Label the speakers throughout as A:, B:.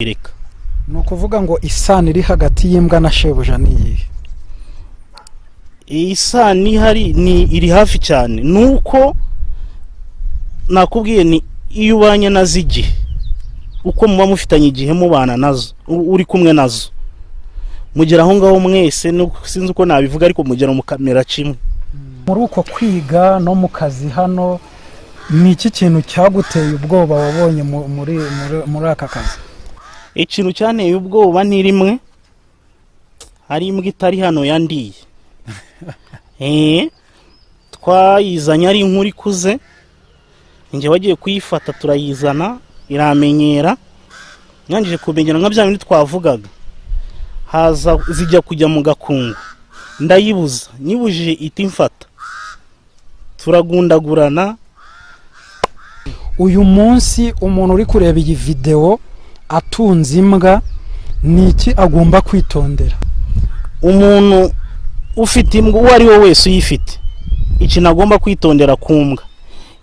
A: Reka.
B: Ni ukuvuga ngo isano iri hagati y'imbwa na shebuja ni iyihe?
A: Iyi sano ihari ni iri hafi cyane, ni uko nakubwiye, ni iyo ubanye nazo igihe, uko muba mufitanye igihe mubana nazo, uri kumwe nazo, mugera aho ngaho mwese, sinzi uko nabivuga, ariko mugera mukamera kimwe.
B: Muri uko kwiga no mu kazi hano, ni iki kintu cyaguteye ubwoba wabonye muri aka kazi?
A: Ikintu cyanteye ubwoba ni rimwe hari imbwa itari hano yandiye. Twayizanye ari inkuru ikuze, njye wagiye kuyifata, turayizana iramenyera. Nyangije kumenyera nka bya bindi twavugaga, haza zijya kujya mu gakungu, ndayibuza, nyibujije iti mfata, turagundagurana.
B: Uyu munsi umuntu uri kureba iyi videwo atunze imbwa, ni iki agomba kwitondera?
A: Umuntu ufite imbwa uwo ari we wese uyifite, ikintu agomba kwitondera ku mbwa: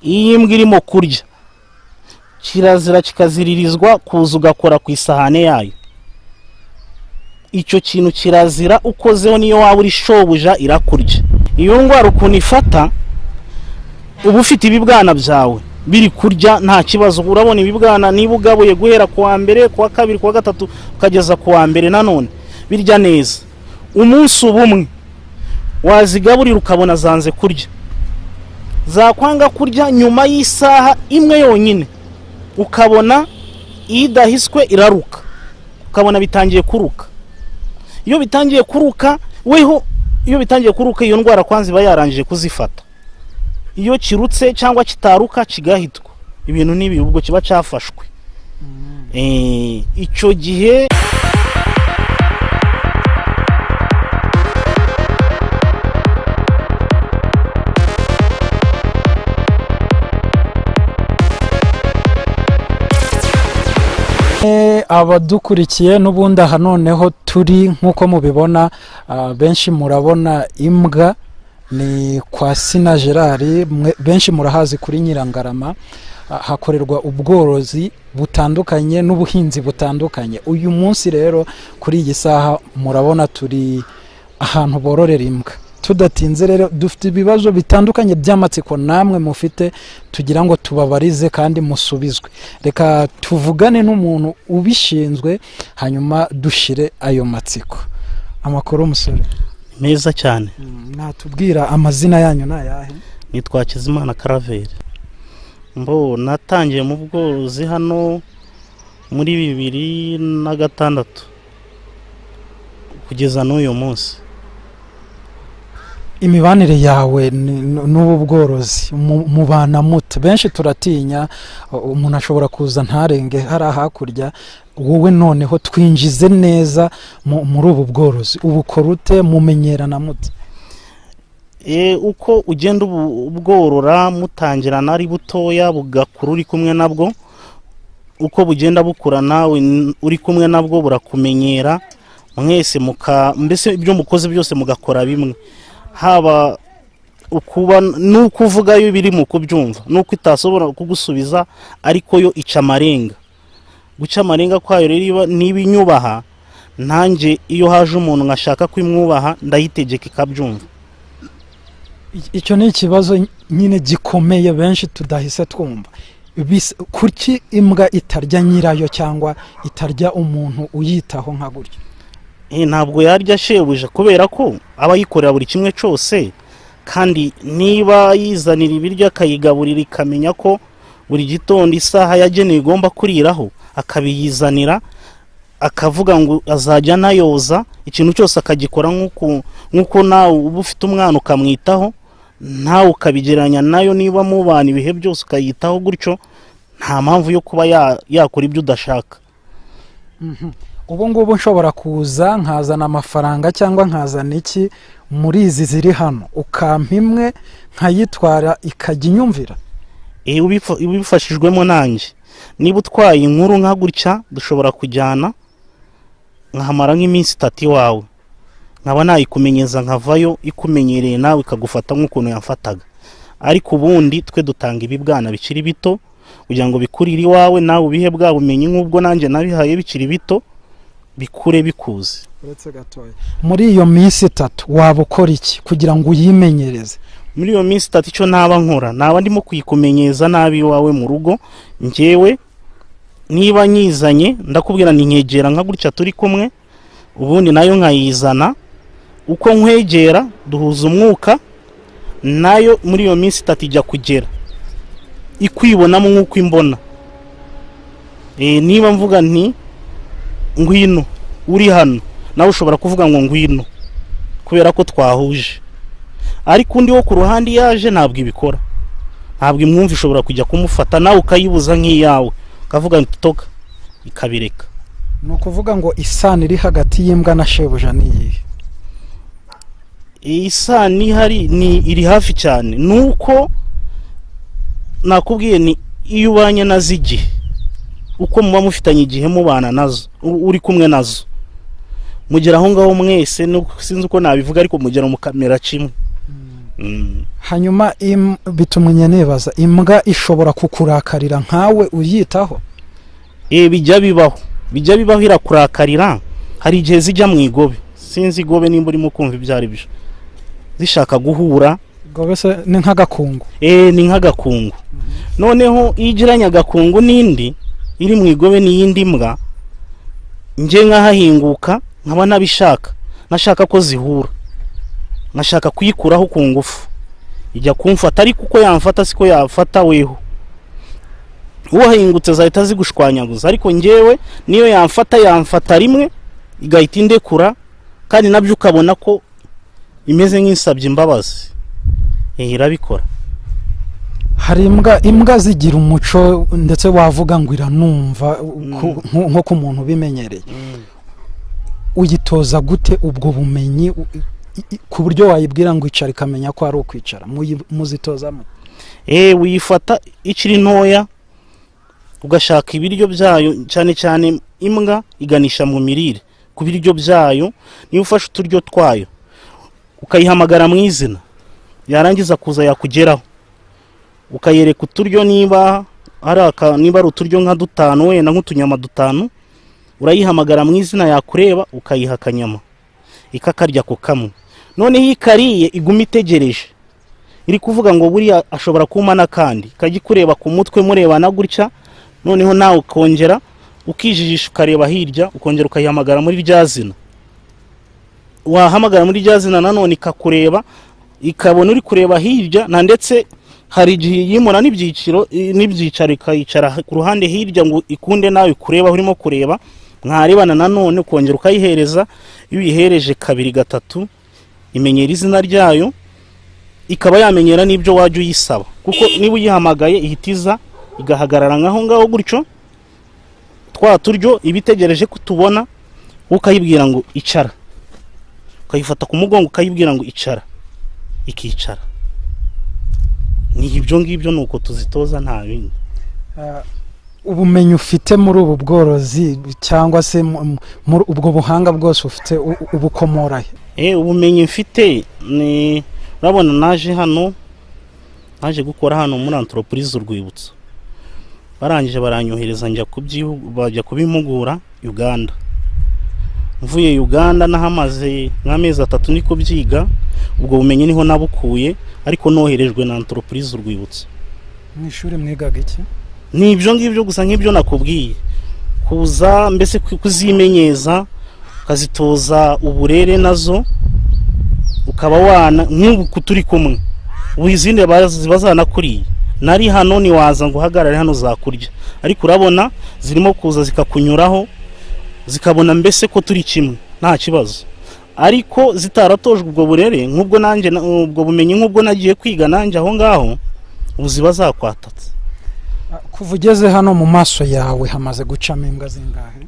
A: iyo imbwa irimo kurya, kirazira kikaziririzwa kuza ugakora ku isahane yayo. Icyo kintu kirazira, ukozeho niyo waba uri shobuja irakurya. Iyo ndwara ukuntu ifata, uba ufite ibibwana byawe biri kurya nta kibazo, urabona ibibwana niba ugabuye guhera ku wa mbere, ku wa kabiri, ku wa gatatu, ukageza ku wa mbere, nanone birya neza. Umunsi uba umwe wazigaburira ukabona zanze kurya, zakwanga kurya nyuma y'isaha imwe yonyine, ukabona idahiswe iraruka, ukabona bitangiye kuruka. Iyo bitangiye kuruka weho, iyo bitangiye kuruka, iyo ndwara kwanza iba yarangije kuzifata. Iyo kirutse cyangwa kitaruka kigahitwa, ibintu n'ibi ubwo kiba cyafashwe. Icyo gihe
B: Abadukurikiye n'ubundi, aha noneho turi nk'uko mubibona, benshi murabona imbwa, ni kwa Sina Gerard, benshi murahazi kuri Nyirangarama. Hakorerwa ubworozi butandukanye n'ubuhinzi butandukanye. Uyu munsi rero kuri iyi saha murabona turi ahantu bororera imbwa. Tudatinze rero, dufite ibibazo bitandukanye by'amatsiko namwe mufite, tugira ngo tubabarize kandi musubizwe. Reka tuvugane n'umuntu ubishinzwe, hanyuma dushire ayo matsiko. Amakuru, musore?
A: Meza cyane.
B: Mwatubwira amazina yanyu ni ayahe?
A: Nitwa Hakizimana Karaveri. Mbo natangiye mu bworozi hano muri 2006 kugeza n'uyu munsi.
B: Imibanire yawe n'ubu bworozi, mubana mute? Benshi turatinya, umuntu ashobora kuza ntarenge hariya hakurya. Wowe noneho twinjize neza muri ubu bworozi, ubukora ute? Mumenyerana mute?
A: Uko ugenda ubworora, mutangirana ari butoya, bugakura uri kumwe nabwo. Uko bugenda bukura nawe uri kumwe nabwo, burakumenyera, mwese muka mbese ibyo mukoze byose mugakora bimwe, haba ukuba n'uko uvugayo biri mu kubyumva, n'uko itasobora kugusubiza, ariko yo ica amarenga. Guca amarenga kwayo rero, niba inyubaha, nanjye iyo haje umuntu nkashaka ko imwubaha, ndayitegeka ikabyumva.
B: Icyo ni ikibazo nyine gikomeye benshi tudahise twumva. Kuki imbwa itarya nyirayo cyangwa itarya umuntu uyitaho nka gutya?
A: Ntabwo yarya shebuja, kubera ko aba ayikorera buri kimwe cyose, kandi niba yizanira ibiryo akayigaburira, ikamenya ko buri gitondo isaha yagenewe igomba kuriraho, akabiyizanira, akavuga ngo azajya anayoza, ikintu cyose akagikora nk'uko nawe uba ufite umwana ukamwitaho, nawe ukabigereranya nayo, niba mubana ibihe byose ukayitaho gutyo, nta mpamvu yo kuba yakora ibyo udashaka.
B: Ubu ngubu nshobora kuza nkazana amafaranga cyangwa nkazana iki muri izi ziri hano, ukampa imwe nkayitwara ikajya inyumvira?
A: Ubifashijwemo nanjye, niba utwaye inkuru nka gutya, dushobora kujyana nkahamara nk'iminsi 3 iwawe, nkaba nayikumenyeza, nkavayo ikumenyereye, nawe ikagufata nk'ukuntu yamfataga. Ariko ubundi twe dutanga ibibwana bikiri bito. Kugira ngo bikurire iwawe, nawe ubihe bwa bumenyi nk'ubwo nanjye nabihaye bikiri bito, bikure bikuze.
B: Uretse gatoya, muri iyo minsi 3 waba ukora iki kugira ngo uyimenyereze?
A: Muri iyo minsi 3 icyo naba nkora, naba ndimo kuyikumenyeza nabi iwawe mu rugo. Njyewe niba nyizanye, ndakubwira ni nkegera nka gutya turi kumwe, ubundi nayo nkayizana. Uko nkwegera duhuza umwuka, nayo muri iyo minsi 3 ijya kugera ikwibonamo nk'uko imbona. Niba mvuga nti "Ngwino", uri hano, nawe ushobora kuvuga ngo "Ngwino", kubera ko twahuje. Ariko undi wo ku ruhande iyo yaje ntabwo ibikora, ntabwo imwumva. Ishobora kujya kumufata, nawe ukayibuza nk'iyawe, ukavuga ngo "Toka", ikabireka.
B: Ni ukuvuga ngo isano iri hagati y'imbwa na shebuja ni iyihe?
A: Iyi sano ihari ni iri hafi cyane, ni uko nakubwiye, ni iyo ubanye nazo igihe, uko muba mufitanye igihe mubana nazo, uri kumwe nazo, mugera aho ngaho mwese, sinzi uko nabivuga, ariko mugera mukamera kimwe.
B: Hanyuma bitumye nibaza, imbwa ishobora kukurakarira nkawe uyitaho?
A: Bijya bibaho, bijya bibaho, irakurakarira. Hari igihe zijya mu igobe, sinzi igobe nimba urimo kumva ibyo ari byo, zishaka guhura.
B: Igobe se ni nk'agakungu?
A: Ni nk'agakungu. Noneho iyo igiranye agakungu n'indi iri mu igobe n'iyindi mbwa, njye nkahahinguka, nkaba nabishaka, nashaka ko zihura, nkashaka kuyikuraho ku ngufu, ijya kumfata. Ariko uko yamfata siko yafata weho uhahingutse, zahita zigushwanyaguza. Ariko njyewe niyo yamfata, yamfata rimwe igahita indekura, kandi nabyo ukabona ko imeze nk'insabye imbabazi. Irabikora.
B: Hari imbwa zigira umuco, ndetse wavuga ngo iranumva nko ku muntu ubimenyereye. Uyitoza gute ubwo bumenyi ku buryo wayibwira ngo icara ikamenya ko ari ukwicara? Muzitozamo?
A: Uyifata ikiri ntoya, ugashaka ibiryo byayo. Cyane cyane imbwa iganisha mu mirire, ku biryo byayo. Niba ufashe uturyo twayo ukayihamagara mu izina, yarangiza kuza yakugeraho, ukayereka uturyo, niba ari uturyo nka dutanu, wenda nk'utunyama dutanu, urayihamagara mu izina, yakureba ukayiha akanyama ikakarya ku kamwe. Noneho iyo ikariye iguma itegereje, iri kuvuga ngo buriya ashobora kumpa n'akandi, ikajya ikureba ku mutwe murebana gutya. Noneho nawe ukongera ukijijisha, ukareba hirya, ukongera ukayihamagara muri rya zina. Wahamagara muri rya zina nanone ikakureba, ikabona uri kureba hirya. Na ndetse hari igihe yimura n'ibyiciro n'ibyicaro, ikayicara ku ruhande hirya ngo ikunde nawe ikureba aho urimo kureba. Mwarebana nanone ukongera ukayihereza. Iyo uyihereje kabiri, gatatu, imenyera izina ryayo, ikaba yamenyera n'ibyo wajya uyisaba, kuko niba uyihamagaye ihita iza igahagarara nk'aho ngaho gutyo, twa turyo iba itegereje ko tubona, ukayibwira ngo "Icara", ukayifata ku mugongo ukayibwira ngo "Icara", ikicara. Ni ibyo ngibyo, ni uko tuzitoza, nta bindi.
B: Ubumenyi ufite muri ubu bworozi, cyangwa se muri ubwo buhanga bwose ufite, ubukomora he?
A: Ubumenyi mfite ni, urabona naje hano, naje gukora hano muri Entreprise Urwibutso, barangije baranyohereza njya bajya kubimpugura Uganda. Mvuye Uganda nahamaze nk'amezi 3 ndi kubyiga. Ubwo bumenyi niho nabukuye, ariko noherejwe na Entreprise Urwibutso.
B: Mu ishuri mwigaga iki?
A: Ni ibyo ngibyo gusa nk'ibyo nakubwiye, kuza mbese kuzimenyeza, ukazitoza uburere nazo, ukaba wana nk'ubu turi kumwe ubu, izindi ziba zanakuriye. Nari hano ntiwaza ngo uhagarare hano zakurya, ariko urabona zirimo kuza zikakunyuraho, zikabona mbese ko turi kimwe, nta kibazo. Ariko zitaratojwe ubwo burere nk'ubwo nanjye ubwo bumenyi nk'ubwo nagiye kwiga nanjye aho ngaho, ubu ziba zakwatatse.
B: Kuva ugeze hano, mu maso yawe hamaze gucamo imbwa zingahe?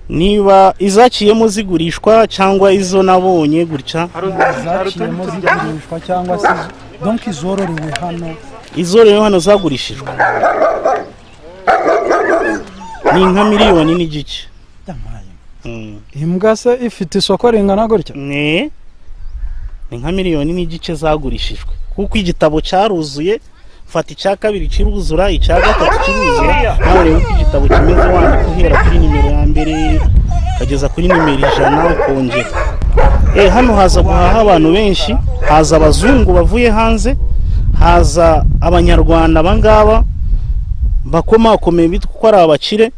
A: Niba izaciyemo zigurishwa cyangwa izo nabonye gutya?
B: Zaciyemo zigurishwa cyangwa se donc izororewe hano.
A: Izororewe hano zagurishijwe ni nka 1.5 miliyoni.
B: Yamaye. Imbwa se ifite isoko ringana gutya?
A: Ni nka 1.5 miliyoni zagurishijwe, kuko igitabo cyaruzuye. Fata icya kabiri kiruzura, icya gatatu kiruzura. Nawe reba uko igitabo kimeze, wandika uhera kuri nimero ya mbere ukageza kuri nimero 100 ukongera. Hano haza guhaha abantu benshi, haza abazungu bavuye hanze, haza abanyarwanda abangaba bakomakomeye bitwa ko ari abakire,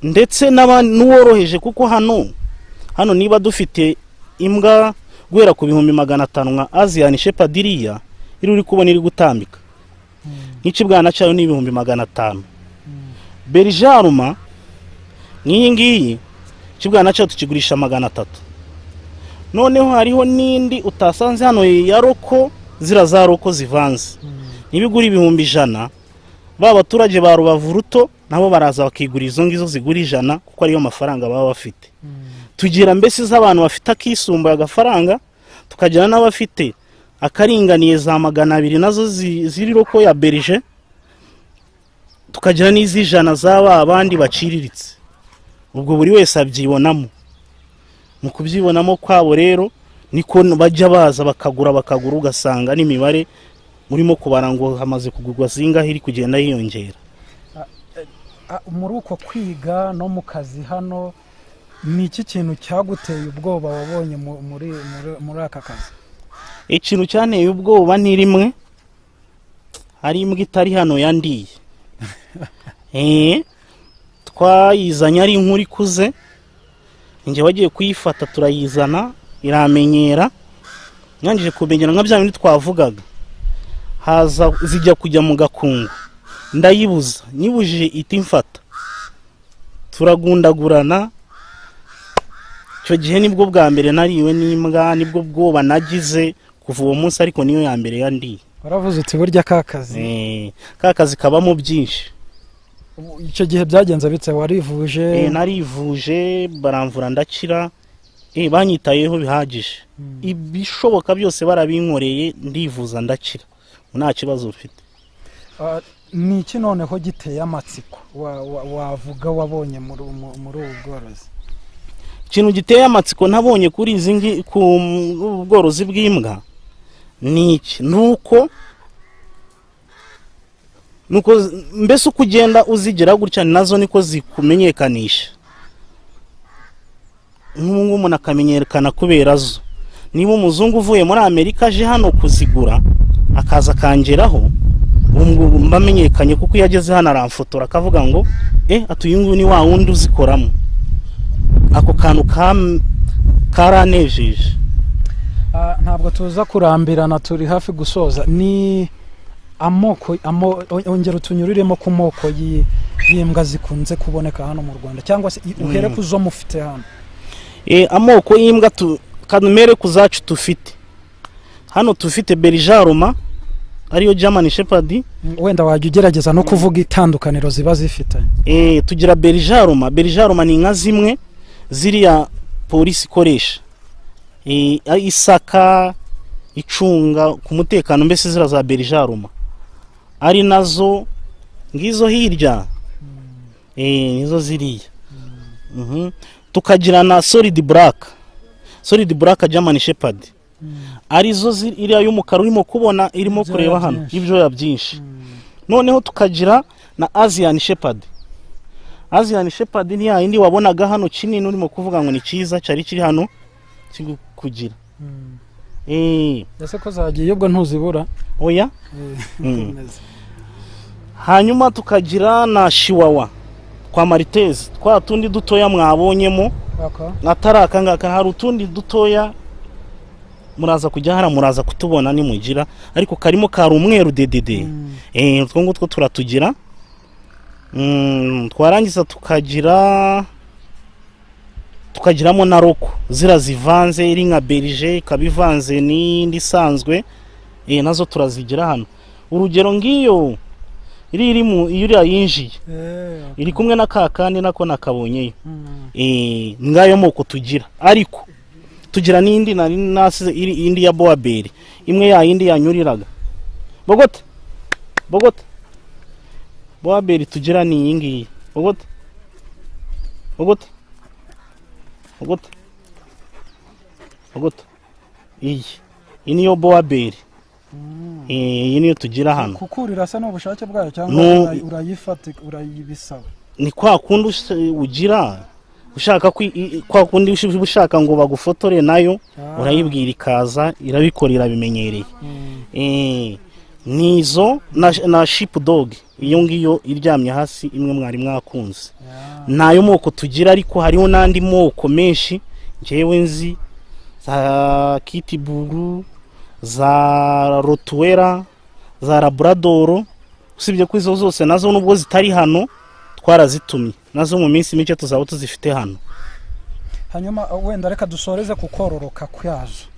A: ndetse n'uworoheje, kuko hano niba dufite imbwa guhera ku 500,000 nka Asian Shepherd, iriya iri uri kubona iri gutambika nk'ikibwana cyayo ni 500,000. Berger Allemand nk'iyi ngiyi, ikibwana cyayo tukigurisha 300. Noneho hariho n'indi utasanze hano ya roko, zira za roko zivanze, niba igura 100,000, ba baturage ba Rubavu ruto nabo baraza bakigura izo ngizo zigura 100, kuko ariyo mafaranga baba bafite. Tugira mbese z'abantu bafite akisumbuye agafaranga, tukagira n'abafite akaringaniye za 200 nazo ziri roko ya berger, tukagira n'iz'ijana z'aba abandi baciriritse. Ubwo buri wese abyibonamo. Mu kubyibonamo kwabo rero niko bajya baza bakagura, ugasanga n'imibare urimo kubara ngo hamaze kugurwa zingahe iri kugenda yiyongera.
B: Muri uko kwiga no mu kazi hano, ni iki kintu cyaguteye ubwoba wabonye muri aka kazi?
A: Ikintu cyanteye ubwoba ni rimwe hari imbwa itari hano yandiye. Twayizanye ari inkuru ikuze, njye wagiye kuyifata turayizana iramenyera, nyangije kumenyera nka bya bindi twavugaga, haza zijya kujya mu gakungu, ndayibuza, nyibujije iti mfata, turagundagurana. Icyo gihe nibwo bwa mbere nariwe n'imbwa, nibwo bwoba nagize kuva uwo munsi, ariko niyo ya mbere yandiye.
B: Waravuze uti burya ka kazi.
A: Ka kazi kabamo byinshi.
B: Icyo gihe byagenze bitse, warivuje?
A: Narivuje, baramvura ndakira, banyitayeho bihagije, ibishoboka byose barabinkoreye, ndivuza ndakira, nta kibazo mfite.
B: Ni iki noneho giteye amatsiko wavuga wabonye muri ubu bworozi?
A: Ikintu giteye amatsiko nabonye kuri izi ku bworozi bw'imbwa ni iki? Nuko mbese uko ugenda uzigira gutya nazo niko zikumenyekanisha. Nk'ubu umuntu akamenyekana kubera zo. Niba umuzungu uvuye muri Amerika aje hano kuzigura akaza akangeraho, mbamenyekanye, kuko iyo ageze hano aramfotora akavuga ngo ati uyu nguyu ni wa wundi uzikoramo. Ako kantu karanejeje.
B: Ntabwo tuza kurambirana, turi hafi gusoza. Ni amoko, ongera utunyuriremo ku moko y'imbwa zikunze kuboneka hano mu Rwanda, cyangwa se uhere ku zo mufite hano.
A: Amoko y'imbwa, kanumere ku zacu tufite hano, tufite Berger Allemand ariyo German Shepherd.
B: Wenda wajya ugerageza no kuvuga itandukaniro ziba zifitanye.
A: Tugira Berger Allemand. Berger Allemand ni inka zimwe ziriya polisi ikoresha, isaka icunga ku mutekano, mbese ziriya za Berger Allemand ari nazo ngizo hirya, nizo ziriya. Tukagira na Solid Black, Solid Black German Shepherd, arizo iriya y'umukara urimo kubona, irimo kureba hano, y'ibyoya byinshi. Noneho tukagira na Asian Shepherd. Asian Shepherd ni ya yindi wabonaga hano kinini urimo kuvuga ngo ni cyiza, cyari kiri hano kugira.
B: Ese ko zagiye ubwo ntuzibura?
A: Oya. Hanyuma tukagira na Chihuahua kwa Maltese, twa tundi dutoya mwabonyemo, atari aka ngaka, hari utundi dutoya muraza kujya hara muraza kutubona nimugira, ariko karimo kari umweru dedede. Utwo ngutwo turatugira. Twarangiza tukagiramo na roko zira zivanze, iri nka berger ikaba ivanze n'indi isanzwe, nazo turazigira hano. Urugero ngiyo iri mu iriya yinjiye iri kumwe na kakandi nako nakabonyeyo. Ngayo moko tugira, ariko tugira n'indi nari nasize, iri indi ya Boerboel, imwe ya yindi yanyuriraga Bogota. Bogota Boerboel tugira ni iyi ngiyi. Bogota, Bogota, Bogota, Bogota, iyi niyo Boerboel. Iyi niyo tugira hano.
B: Kukurira se ni ubushake bwayo cyangwa
A: No.
B: Urayifata, urayibisaba?
A: Ni kwa kundi ugira ushaka kwa kundi uba ushaka ngo bagufotore nayo. Urayibwira ikaza, irabikora, irabimenyereye. Nizo na sheep dog, iyo ngiyo iryamye hasi, imwe mwari mwakunze. Nayo moko tugira, ariko hariho n'andi moko menshi njyewe nzi, za pitbull, za rottweiler, za labrador. Usibye ko izo zose nazo nubwo zitari hano, twarazitumye, nazo mu minsi mike tuzaba tuzifite hano.
B: Hanyuma wenda reka dusoreze ku kororoka kwazo.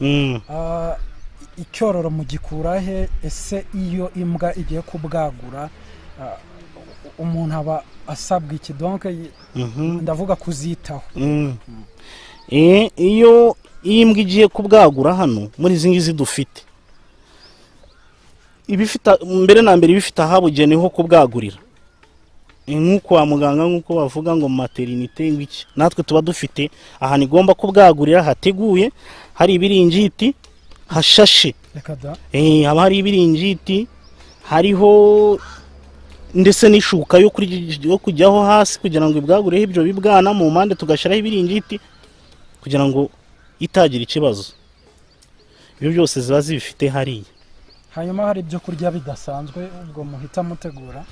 B: Icyororo mugikura he? Ese iyo imbwa igiye kubwagura, umuntu aba asabwa iki? Donc ndavuga kuzitaho.
A: Iyo imbwa igiye kubwagura hano muri izi ngizi dufite, iba ifite, mbere na mbere, iba ifite ahabugenewe ho kubwagurira. Nko kwa muganga, nk'uko bavuga ngo maternité ngiki, natwe tuba dufite ahantu igomba kubwagurira hateguye, hari ibiringiti, hashashe.
B: Reka da!
A: Haba hari ibiringiti, hariho ndetse n'ishuka yo kujyaho hasi kugira ngo ibwagureho ibyo bibwana. Mu mpande tugashyiraho ibiringiti kugira ngo itagira ikibazo. Ibyo byose ziba zibifite hariya.
B: Hanyuma hari ibyo kurya bidasanzwe ubwo muhita mutegura?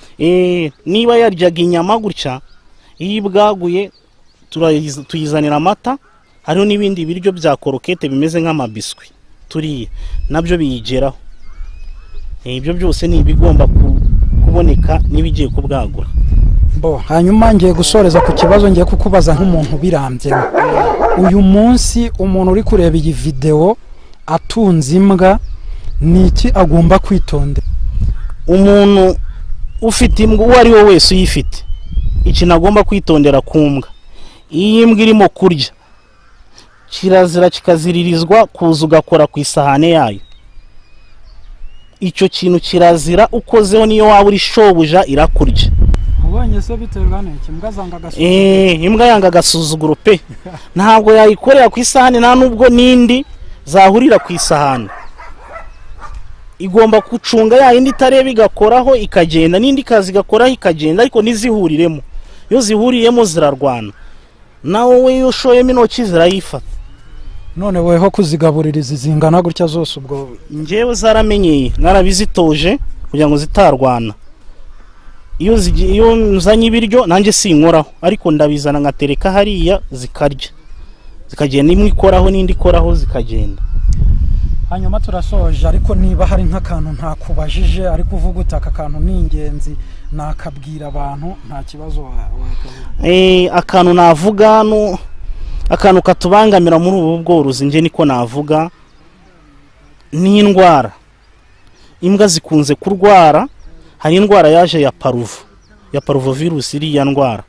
A: Niba yaryaga inyama gutya, iyo ibwaguye tuyizanira amata. Hariho n'ibindi biryo bya croquettes bimeze nk'amabiswi turiya, nabyo biyigeraho. Ibyo byose ni ibigomba kuboneka n'ibigiye kubwagura.
B: Bo, hanyuma ngiye gusoreza ku kibazo ngiye kukubaza nk'umuntu ubirambyemo. Uyu munsi umuntu uri kureba iyi videwo atunze imbwa, ni iki agomba kwitondera?
A: Umuntu ufite imbwa, uwo ari we wese uyifite, ikintu agomba kwitondera ku mbwa: iyo imbwa irimo kurya, kirazira kikaziririzwa kuza ugakora ku isahane yayo. Icyo kintu kirazira. Ukozeho, niyo waba uri shobuja, irakurya.
B: Ubonye se biterwa n'iki? Imbwa zanga agasuzuguro?
A: Imbwa yanga agasuzuguro pe. Ntabwo yayikorera ku isahani, nta nubwo n'indi zahurira ku isahani. Igomba gucunga ya yindi itareba, igakoraho ikagenda, n'indi ikaza igakoraho ikagenda, ariko ntizihuriremo. Iyo zihuriyemo zirarwana. Nawe we iyo ushoyemo intoki zirayifata.
B: None weho kuzigaburira izi zingana gutya zose ubwo?
A: Njyewe zaramenyeye, narabizitoje kugira ngo zitarwana. Iyo nzanye ibiryo nanjye sinkoraho, ariko ndabizana nkatereka hariya, zikarya zikagenda, imwe ikoraho n'indi ikoraho, zikagenda.
B: Hanyuma turasoje, ariko niba hari nk'akantu ntakubajije ariko uvuga uti aka kantu ni ingenzi nakabwira abantu, nta kibazo, wakavuga.
A: Akantu navuga no akantu katubangamira muri ubu bworozi, njye niko navuga, ni indwara. Imbwa zikunze kurwara. Hari indwara yaje ya parvo, ya parvovirus. Iriya ndwara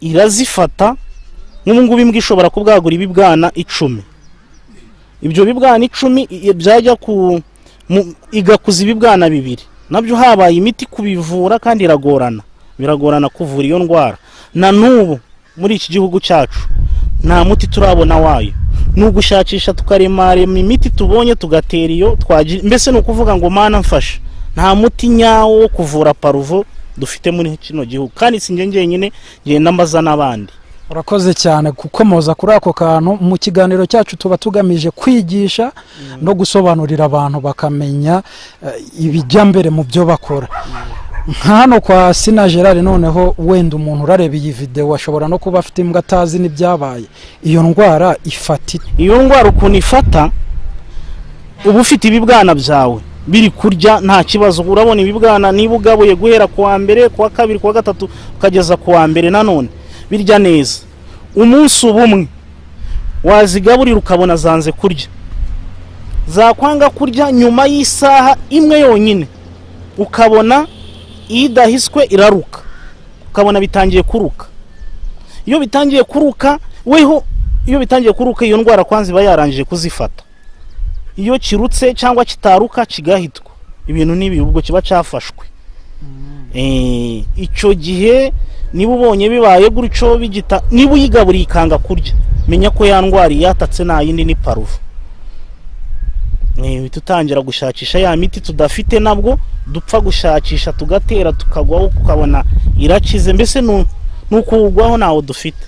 A: irazifata. Nk'ubu ngubu imbwa ishobora kubwagura ibibwana 10. Ibyo bibwana 10 byajya ku igakuza ibibwana bibiri, nabyo habaye imiti kubivura, kandi iragorana, biragorana kuvura iyo ndwara. Na n'ubu muri iki gihugu cyacu nta muti turabona wayo. Ni ugushakisha, tukaremarema imiti tubonye tugatera iyo twagira. Mbese ni ukuvuga ngo Mana mfasha, nta muti nyawo wo kuvura parvo dufite muri kino gihugu, kandi si njye njyenyine, ngenda mbaza n'abandi.
B: Urakoze cyane gukomoza kuri ako kantu. Mu kiganiro cyacu tuba tugamije kwigisha no gusobanurira abantu bakamenya ibijya mbere mu byo bakora. Nka hano kwa Sina Gerard, noneho wenda umuntu urareba iyi videwo ashobora no kuba afite imbwa atazi n'ibyabaye. Iyo ndwara ifata ite?
A: Iyo ndwara ukuntu ifata: uba ufite ibibwana byawe biri kurya, nta kibazo. Urabona ibibwana, niba ugabuye guhera ku wa mbere, ku wa kabiri, ku wa gatatu, ukageza ku wa mbere, nanone birya neza. Umunsi ubumwe wazigaburira ukabona zanze kurya. Zakwanga kurya, nyuma y'isaha imwe yonyine ukabona idahiswe iraruka, ukabona bitangiye kuruka. Iyo bitangiye kuruka weho, iyo bitangiye kuruka, iyo ndwara kwanza iba yarangije kuzifata. Iyo kirutse cyangwa kitaruka kigahitwa, ibintu n'ibi, ubwo kiba cyafashwe. Icyo gihe niba ubonye bibaye gutyo bigita, niba uyigaburiye ikanga kurya, menya ko ya ndwara iyatatse, nta yindi, ni parvo. Uhita utangira gushakisha ya miti tudafite, nabwo dupfa gushakisha tugatera, tukagwaho, ukabona irakize. Mbese ni ukuwugwaho, ntawo dufite.